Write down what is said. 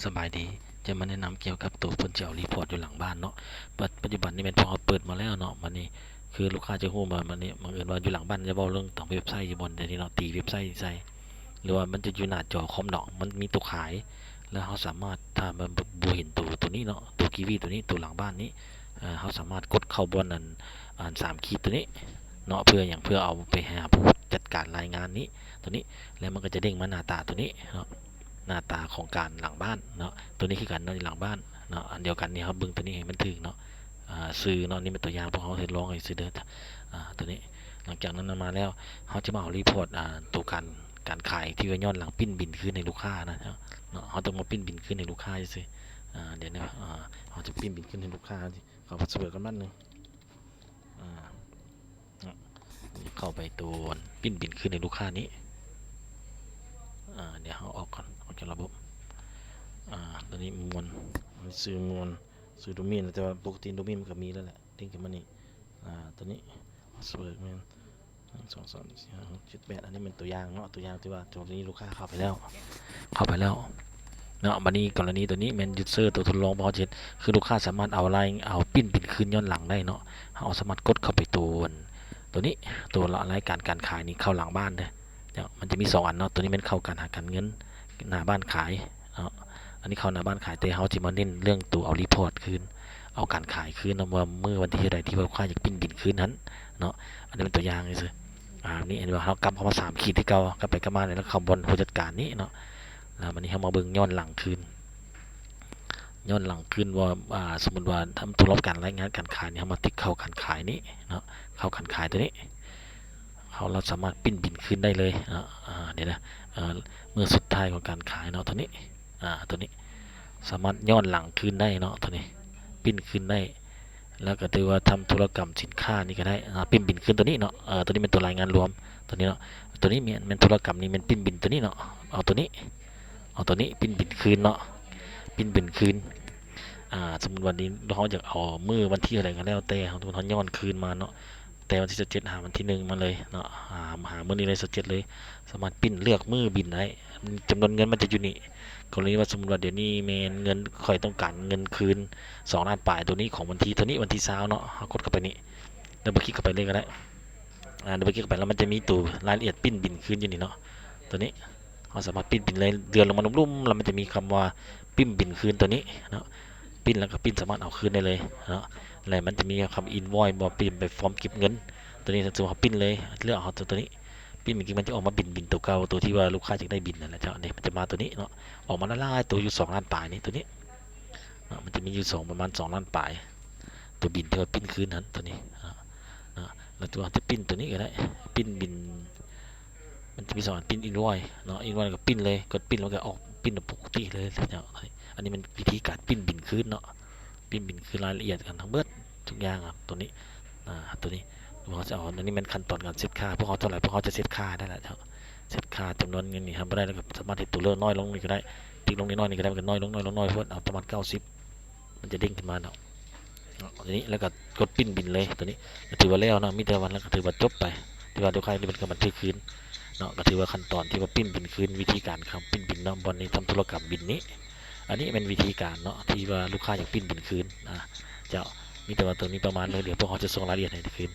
ສະບາຍດີ ຈະມາແນະນຳກ່ຽວກັບໂຕເພິ່ນຈະເອົາຣີພອດຢູ່ຫຼັງບ້ານເນາະ. ປັດ ປັດຈຸບັນນີ້ແມ່ນພວກເຮົາເປີດມາແລ້ວເນາະ, ບາດນີ້ຄືລູກຄ້າຈະຮູ້ວ່າ ບາດນີ້ບັງເອີນວ່າຢູ່ຫຼັງບ້ານຈະເວົ້າເລື່ອງຂອງເວັບໄຊຢູ່ບ່ອນໃດນີ້ເນາະ, ຕີເວັບໄຊໃສ່ ຫຼືວ່າມັນຈະຢູ່ໜ້າຈໍຄອມເນາະ, ມັນມີໂຕຂາຍ ແລ້ວເຮົາສາມາດ ຖ້າມັນບໍ່ເຫັນໂຕ ໂຕນີ້ເນາະ, ໂຕກີວີໂຕນີ້ ໂຕຫຼັງບ້ານນີ້ ເຮົາສາມາດກົດເຂົ້າບ່ອນອັນ ອັນສາມຂີດໂຕນີ້ເນາະ. ເພື່ອຫຍັງ? ເພື່ອເອົາໄປຫາຜູ້ຈັດການລາຍງານນີ້ ໂຕນີ້ ແລ້ວມັນກໍຈະເດ້ງມາໜ້າຕາໂຕນີ້ເນາະ, ໜ້າຕາຂອງການຫຼັງບ້ານເນາະ. ໂຕນີ້ຄືກັນເນາະ, ຫຼັງບ້ານເນາະ, ອັນດຽວກັນນີ້ ເຮົາເບິ່ງໂຕນີ້ໃຫ້ມັນຖືກເນາະ. ອາ ຊື່ເນາະ, ນີ້ແມ່ນຕົວຢ່າງ ພວກເຮົາທົດລອງໃຫ້ຊື່ເດີ. ອາ ໂຕນີ້ ຫຼັງຈາກນັ້ນມາແລ້ວ ເຮົາຈະມາເອົາຣີພອດ ອາ ໂຕການ ການຂາຍທີ່ວ່າຍ້ອນຫຼັງ ປິ່ນບິນຄືນໃຫ້ລູກຄ້ານະເນາະ. ເຮົາຕ້ອງມາປິ່ນບິນຄືນໃຫ້ລູກຄ້າຊື່ໆ. ອາ ດຽວນະ ອາ ເຮົາຈະປິ່ນບິນຄືນໃຫ້ລູກຄ້າ. ເຂົ້າພາສເວີດກ່ອນບາດໜຶ່ງ. ອາ ເຂົ້າໄປໂຕປິ່ນບິນຄືນໃຫ້ລູກຄ້ານີ້. ອາ ດຽວເຮົາອອກກ່ອນ ອອກຈາກລະບົບ. ອາ ໂຕນີ້ມ່ວນ ຊື່ມ່ວນ ຊື່ໂດເມນ, ແຕ່ວ່າປົກກະຕິໂດເມນມັນກໍມີແລ້ວແຫຼະ, ເດ້ງຂຶ້ນມານີ້. ອາ ໂຕນີ້ພາສເວີດແມ່ນ ໜຶ່ງ ສອງ ສາມ ສີ່ ຫ້າ ຫົກ ເຈັດ ແປດ. ອັນນີ້ແມ່ນຕົວຢ່າງເນາະ, ຕົວຢ່າງທີ່ວ່າໂຕນີ້ລູກຄ້າເຂົ້າໄປແລ້ວ ເຂົ້າໄປແລ້ວເນາະ. ບາດນີ້ກໍລະນີໂຕນີ້ແມ່ນຢູເຊີ ໂຕທົດລອງ ເພາະເຮົາຈະເຮັດ ຄືລູກຄ້າສາມາດເອົາລາຍ ເອົາປິ່ນບິນຄືນຍ້ອນຫຼັງໄດ້ເນາະ. ເຮົາສາມາດກົດເຂົ້າໄປໂຕ ໂຕນີ້ ໂຕລາຍການການຂາຍນີ້ ເຂົ້າຫຼັງບ້ານເດີ. ເນາະ ມັນຈະມີສອງອັນເນາະ, ໂຕນີ້ແມ່ນເຂົ້າການຫາການເງິນ ໜ້າບ້ານຂາຍເນາະ, ອັນນີ້ເຂົ້າໜ້າບ້ານຂາຍ. ແຕ່ເຮົາຈະມາເນັ້ນເລື່ອງໂຕເອົາຣີພອດຄືນ ເອົາການຂາຍຄືນເນາະ, ວ່າມື້ວັນທີເທົ່າໃດທີ່ວ່າລູກຄ້າຢາກປິ່ນບິນຄືນຫັ້ນເນາະ. ອັນນີ້ເປັນຕົວຢ່າງຊື່ໆ. ອາ ນີ້ເຫັນວ່າເຮົາກັບເຂົ້າມາສາມຂີດທີ່ເກົ່າ, ກັບໄປກັບມາ ແລ້ວເຂົ້າບ່ອນຜູ້ຈັດການນີ້ເນາະ. ແລ້ວບາດນີ້ເຮົາມາເບິ່ງຍ້ອນຫຼັງຄືນ ຍ້ອນຫຼັງຄືນວ່າ ອາ ສົມມຸດວ່າທຳທຸລະການລາຍງານການຂາຍນີ້ ເຮົາມາຕິກເຂົ້າການຂາຍນີ້ເນາະ, ເຂົ້າການຂາຍໂຕນີ້ ເຮົາລະສາມາດປິ່ນບິນຄືນໄດ້ເລີຍເນາະ. ອາ ດຽວນະ ເອີ ມື້ສຸດທ້າຍຂອງການຂາຍເນາະ, ໂຕນີ້ ອາ ໂຕນີ້ສາມາດຍ້ອນຫຼັງຄືນໄດ້ເນາະ, ໂຕນີ້ປິ່ນຄືນໄດ້. ແລ້ວກໍຖືວ່າທຳທຸລະກຳສິນຄ້ານີ້ກໍໄດ້ ອາ ປິ່ນບິນຄືນໂຕນີ້ເນາະ. ເອີ ໂຕນີ້ແມ່ນໂຕລາຍງານລວມ ໂຕນີ້ເນາະ, ໂຕນີ້ແມ່ນ ແມ່ນທຸລະກຳນີ້ແມ່ນປິ່ນບິນໂຕນີ້ເນາະ. ເອົາໂຕນີ້ ເອົາໂຕນີ້ປິ່ນບິນຄືນເນາະ, ປິ່ນບິນຄືນ. ອາ ສົມມຸດວ່ານີ້ເຮົາຢາກເອົາມື້ວັນທີເທົ່າໃດກໍແລ້ວແຕ່ ເຮົາ ເຮົາຍ້ອນຄືນມາເນາະ, ແຕ່ວັນທີຊາວເຈັດຫາວັນທີໜຶ່ງມາເລີຍເນາະ, ຫາ ຫາມື້ນີ້ເລີຍ ຊາວເຈັດເລີຍ. ສາມາດປິ່ນເລືອກມື້ບິນໄດ້, ຈຳນວນເງິນມັນຈະຢູ່ນີ້. ກໍລະນີວ່າສົມມຸດວ່າດຽວນີ້ແມ່ນເງິນ ຂ້ອຍຕ້ອງການເງິນຄືນສອງລ້ານປາຍ ໂຕນີ້ຂອງວັນທີເທົ່ານີ້ ວັນທີຊາວເນາະ, ເຮົາກົດເຂົ້າໄປນີ້ ດັບເບິນຄລິກເຂົ້າໄປເລີຍກໍໄດ້. ອາ ດັບເບິນຄລິກເຂົ້າໄປແລ້ວມັນຈະມີໂຕລາຍລະອຽດປິ່ນບິນຄືນຢູ່ນີ້ເນາະ, ໂຕນີ້ ເຮົາສາມາດປິ່ນບິນໄດ້ ເລື່ອນລົງມາລຸ່ມໆ ແລ້ວມັນຈະມີຄຳວ່າປິ່ນບິນຄືນໂຕນີ້ເນາະ, ປິ່ນແລ້ວກໍປິ່ນສາມາດເອົາຄືນໄດ້ເລີຍເນາະ. ແລະມັນຈະມີຄຳອິນວອຍບໍ່ ປ່ຽນໄປຟອມເກັບເງິນ, ໂຕນີ້ຖ້າສົມມຸດເຮົາປິ່ນເລີຍ ເລືອກເອົາໂຕ ໂຕນີ້ ປິ່ນເມື່ອກີ້ມັນຈະອອກມາບິນ ບິນໂຕເກົ່າ ໂຕທີ່ວ່າລູກຄ້າຢາກໄດ້ບິນນັ້ນແຫຼະເຈົ້າ. ນີ້ມັນຈະມາໂຕນີ້ເນາະ, ອອກມາຫຼາຍໆໂຕຢູ່ສອງລ້ານປາຍນີ້ ໂຕນີ້ເນາະ, ມັນຈະມີຢູ່ສອງ ປະມານສອງລ້ານປາຍ ໂຕບິນທີ່ວ່າປິ່ນຄືນຫັ້ນ ໂຕນີ້ເນາະ. ແລ້ວຕົວເຮົາຈະປິ່ນໂຕນີ້ກໍໄດ້ ປິ່ນບິນ ມັນຈະມີສອງອັນ ປິ່ນອິນວອຍເນາະ, ອິນວອຍກໍປິ່ນເລີຍ ກົດປິ່ນແລ້ວກໍອອກ ປິ່ນປົກກະຕິເລີຍເນາະ. ອັນນີ້ແມ່ນວິທີການປິ່ນບິນຄືນເນາະ, ປິ່ນບິນຄືນລາຍລະອຽດກັນທັງເບິດທຸກຢ່າງ. ອາ ໂຕນີ້ ອາ ໂຕນີ້ ເຮົາຈະເອົາ ອັນນີ້ແມ່ນຂັ້ນຕອນການເຊັດຄ່າ ພວກເຮົາເທົ່າໃດ ພວກເຮົາຈະເຊັດຄ່າໄດ້ລະເຈົ້າ, ເຊັດຄ່າຈຳນວນເງິນນີ້ ທຳບໍ່ໄດ້ແລ້ວກໍສາມາດເຮັດໂຕເລີກນ້ອຍລົງນີ້ກໍໄດ້, ຕິກລົງນ້ອຍໆນີ້ກໍໄດ້ ມັນກໍນ້ອຍລົງ ນ້ອຍລົງ ນ້ອຍໂພດ ເອົາປະມານເກົ້າສິບ ມັນຈະເດ້ງຂຶ້ນມາເນາະ. ເນາະ ໂຕນີ້ ແລ້ວກໍກົດປິ່ນບິນເລີຍ ໂຕນີ້ກໍຖືວ່າແລ້ວເນາະ, ມີແຕ່ວ່າ ແລ້ວກໍຖືວ່າຈົບໄປ ທີ່ວ່າລູກຄ້ານີ້ເພິ່ນກໍບັນທຶກຄືນເນາະ, ກໍຖືວ່າຂັ້ນຕອນທີ່ວ່າປິ່ນບິນຄືນ ວິທີການເຂົ້າປິ່ນບິນເນາະ, ບ່ອນນີ້ທຳທຸລະກຳບິນນີ້. ອັນນີ້ແມ່ນວິທີການເນາະ ທີ່ວ່າລູກຄ້າຢາກປິ່ນບິນຄືນ ອາ ເຈົ້າ, ມີແຕ່ວ່າໂຕນີ້ປະມານນີ້ ດຽວພວກເຮົາຈະສົ່ງລາຍລະອຽດໃຫ້ຄືນ.